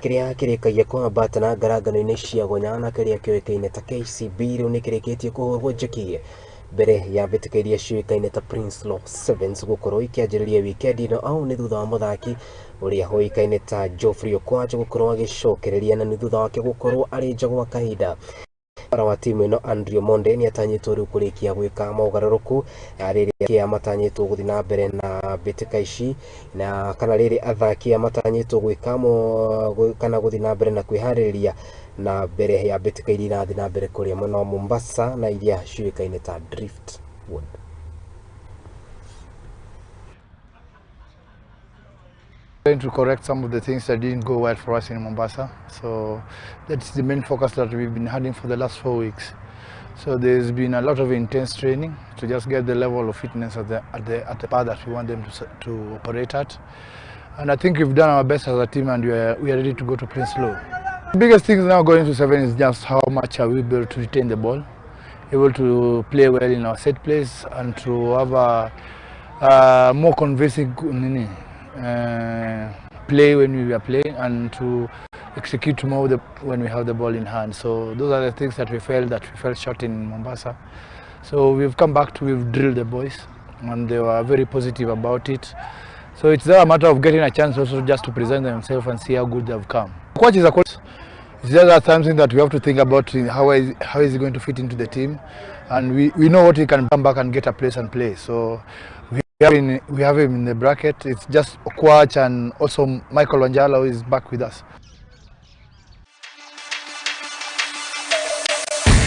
Kĩrĩa kĩrĩkagia kwambata na ngarangano-inĩ cia gonya na kĩrĩa kĩũĩkaine ta KCB rĩu nĩ kĩrĩkĩtie kũhũrwo njeki mbere ya mbĩtĩka iria ciũĩkaine ta Prince Sevens gũkorwo ikĩanjĩrĩria wikendi ĩno au nĩ thutha wa mũthaki ũrĩa ũĩkaine ta Geoffrey Okwach gũkorwo agĩcokereria na nĩ thutha wake gũkorwo arĩ nja gwa kahinda. Wa timu ĩno Andrew Monde nĩ atanyĩtwo rĩu kũrĩkia gwĩka mogarũrũku rĩrĩa matanyĩtwo gũthiĩ na mbere na mbĩtĩka ici na kana rĩrĩ athaki aya matanyĩtwo gwĩka kana gũthiĩ na mbere na kwĩharĩrĩria na mbere ya mbĩtĩka iria irathiĩ na mbere kũrĩa mwena wa Mombasa na iria ciũĩkaine ta Driftwood. Trying to correct some of the things that didn't go well for us in Mombasa. So that's the main focus that we've been having for the last 4 weeks. So there's been a lot of intense training to just get the level of fitness at the path that we want them to operate at. And I think we've done our best as a team, and we are ready to go to Prinsloo. The biggest thing now going to 7 is just how much are we able to retain the ball, able to play well in our set plays, and to have a more convincing play when we are playing, and to execute more when we have the ball in hand. So those are the things that we fell short in Mombasa. So we've come back to, we've drilled the boys, and they were very positive about it. So it's a matter of getting a chance also just to present themselves and see how good they've come. Coach is a coach. It's just something that we have to think about, how is he going to fit into the team, and we know what he can come back and get a place and play. So we have him in the bracket. It's just Okwach and also Michael Wanjala who is back with us.